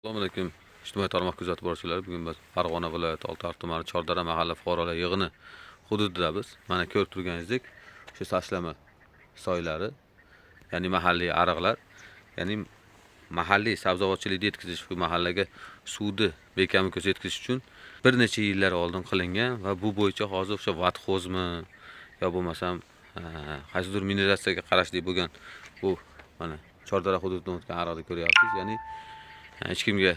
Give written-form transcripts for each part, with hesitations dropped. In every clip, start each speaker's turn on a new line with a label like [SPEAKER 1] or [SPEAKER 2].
[SPEAKER 1] Assalomu alaykum, ijtimoiy tarmoq kuzatib boruvchilari. Bugun biz Farg'ona viloyati Oltiariq tumani Chordara mahalla fuqarolar yig'ini hududidamiz. Mana ko'rib turganingizdek, shu tashlama soylari, ya'ni mahalliy ariqlar, ya'ni mahalliy sabzavotchilikni yetkazish, bu mahallaga suvni bekami ko'z yetkazish uchun bir necha yillar oldin qilingan va bu bo'yicha hozir o'sha vodxozmi yo bo'lmasam qaysidir mineratsiyaga qarashli bo'lgan bu mana Chordara hududidan o'tgan ariqni ko'ryapsiz. Ya'ni hech kimga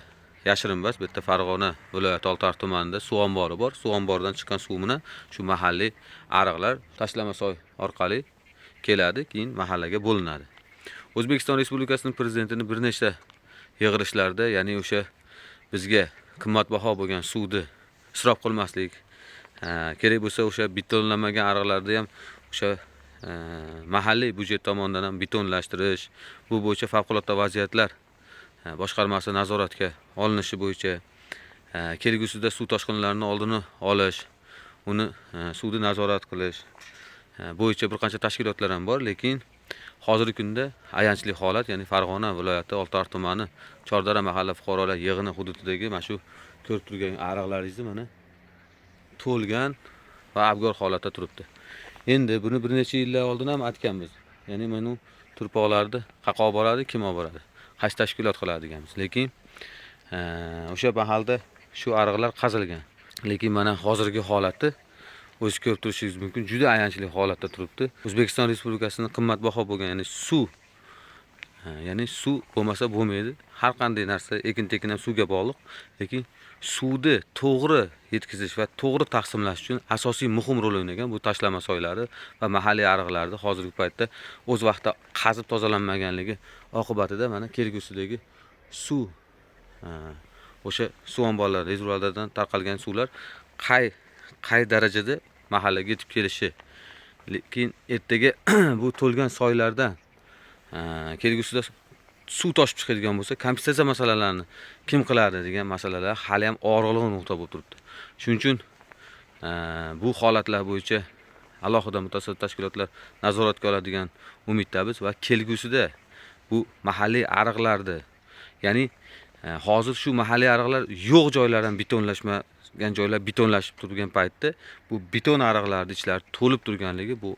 [SPEAKER 1] yashirin emas, bu yerda Farg'ona viloyati Oltiariq tumanida suv ombori bor. Suv omboridan chiqqan suv bilan shu mahalliy ariqlar tashlama soy orqali keladi, keyin mahallaga bo'linadi. O'zbekiston Respublikasining prezidentini bir nechta yig'ilishlarda, ya'ni o'sha bizga qimmatbaho bo'lgan suvni isrof qilmaslik kerak bo'lsa, o'sha betonlanmagan ariqlarda ham o'sha mahalliy byudjet tomonidan ham betonlashtirish, bu bo'yicha favqulodda vaziyatlar boshqarmasi nazoratga olinishi bo'yicha, kelgusida suv toshqinlarini oldini olish, uni suvni nazorat qilish bo'yicha bir qancha tashkilotlar ham bor, lekin hozirgi kunda ayanchli holat, ya'ni Farg'ona viloyati Oltiariq tumani Chordara mahalla fuqarolar yig'ini hududidagi mana shu ko'rib turgan ariqlaringizni mana to'lgan va abgor holatda turibdi. Endi buni bir necha yillar oldin ham aytganmiz. Ya'ni mana bu turpoqlarni qayerqa olib boradi, kim olib boradi, qaysi tashkilot qiladi deganmiz. Lekin o'sha mahalda shu ariqlar qazilgan. Lekin mana hozirgi holati o'zi ko'rib turishingiz mumkin, juda ayanchli holatda turibdi. O'zbekiston Respublikasining qimmatbaho bo'lgan, ya'ni suv, ya'ni suv bo'lmasa bo'lmaydi. Har qanday narsa, ekin-tekin ham suvga bog'liq. Lekin suvni to'g'ri yetkazish va to'g'ri taqsimlash uchun asosiy muhim rol o'ynagan bu tashlama soylari va mahalliy ariqlarni hozirgi paytda o'z vaqtida qazib tozalanmaganligi oqibatida mana kelgusidagi suv, o'sha suv omborlari, rezervuarlardan tarqalgan suvlar qay darajada mahallaga yetib kelishi, lekin ertaga bu to'lgan soylardan kelgusida suv toshib chiqadigan bo'lsa, kompensatsiya masalalarini kim qiladi degan masalalar hali ham og'riqli nuqta bo'lib turibdi. Shuning uchun bu holatlar bo'yicha alohida mutasaddi tashkilotlar nazoratga oladigan umiddamiz va kelgusida bu mahalliy ariqlarni, ya'ni hozir shu mahalliy ariqlar yo'q joylardan betonlashmagan joylar betonlashib turgan paytda bu beton ariqlarni ichlari to'lib turganligi, bu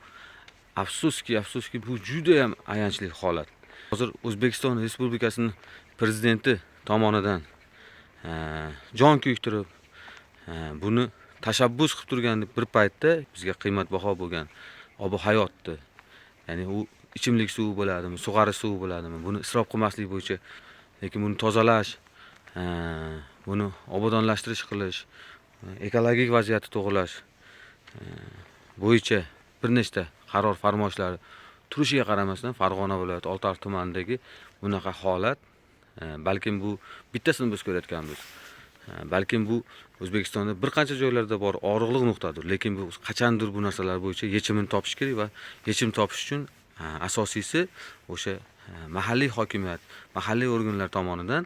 [SPEAKER 1] afsuski, afsuski, bu juda ham ayanchli holat. Hozir O'zbekiston Respublikasining prezidenti tomonidan jon kuydirib, buni tashabbus qilib turgan bir paytda bizga qimmatbaho bo'lgan ob hayotni, ya'ni u ichimlik suvi bo'ladimi, sug'arish suvi bo'ladimi, buni isrof qilmaslik bo'yicha, lekin buni tozalash, buni obodonlashtirish qilish, ekologik vaziyatni to'g'rilash bo'yicha bir nechta qaror farmoyishlari turishiga qaramasdan Farg'ona viloyati Oltiariq tumanidagi bunaqa holat, balkim bu bittasini biz ko'rayotganmiz. Balkim bu O'zbekistonda bir qancha joylarda bor og'riqli nuqtadir, lekin bu qachondir bu narsalar bo'yicha yechimini topish kerak va yechim topish uchun asosiysi o'sha mahalliy hokimiyat, mahalliy organlar tomonidan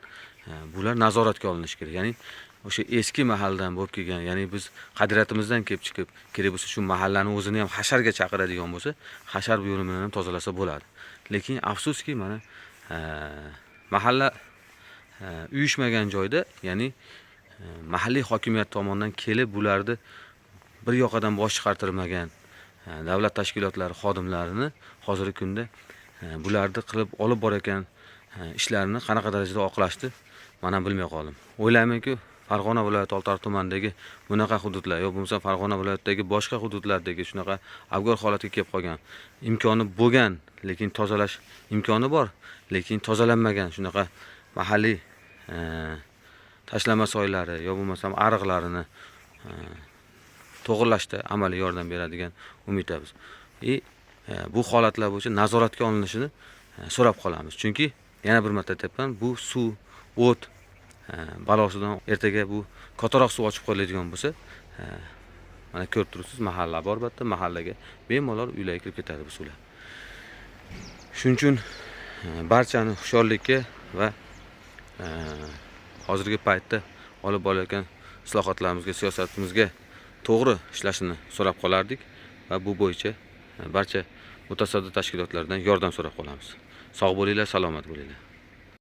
[SPEAKER 1] bular nazoratga olinishi kerak. Ya'ni o'sha eski mahalladan bo'lib kelgan, ya'ni biz qadriyatimizdan kelib chiqib, kerak bo'lsa shu mahallani o'zini ham hasharga chaqiradigan bo'lsa, hashar bu yo'li bilan ham tozalasa bo'ladi. Lekin afsuski, mana mahalla uyushmagan joyda, ya'ni mahalliy hokimiyat tomonidan kelib bularni bir yoqadan bosh chiqartirmagan davlat tashkilotlari xodimlarini hozirgi kunda bularni qilib olib borayotgan ishlarini qanaqa darajada oqlashni man ham bilmay qoldim. O'ylaymanki, Farg'ona viloyati Oltiariq tumanidagi bunaqa hududlar yo bo'lmasa Farg'ona viloyatidagi boshqa hududlardagi shunaqa abgor holatga kelib qolgan, imkoni bo'lgan, lekin tozalash imkoni bor, lekin tozalanmagan shunaqa mahalliy tashlama soylari yo bo'lmasam ariqlarini to'g'irlashda amaliy yordam beradigan umiddamiz. И bu holatlar bo'yicha nazoratga olinishini so'rab qolamiz. Chunki yana bir marta aytyapman, bu suv, o't balosidan ertaga bu kattaroq suv ochib qo'yiladigan bo'lsa, mana ko'rib turibsiz, mahalla bor bu yerda, mahallaga bemalol uylarga kirib ketadi bu suvlar. Shuning uchun barchani hushyorlikka va hozirgi paytda olib borayotgan islohotlarimizga, siyosatimizga to'g'ri ishlashini so'rab qolardik va bu bo'yicha barcha mutasaddi tashkilotlardan yordam so'rab qolamiz. Sog' bo'linglar, salomat bo'linglar.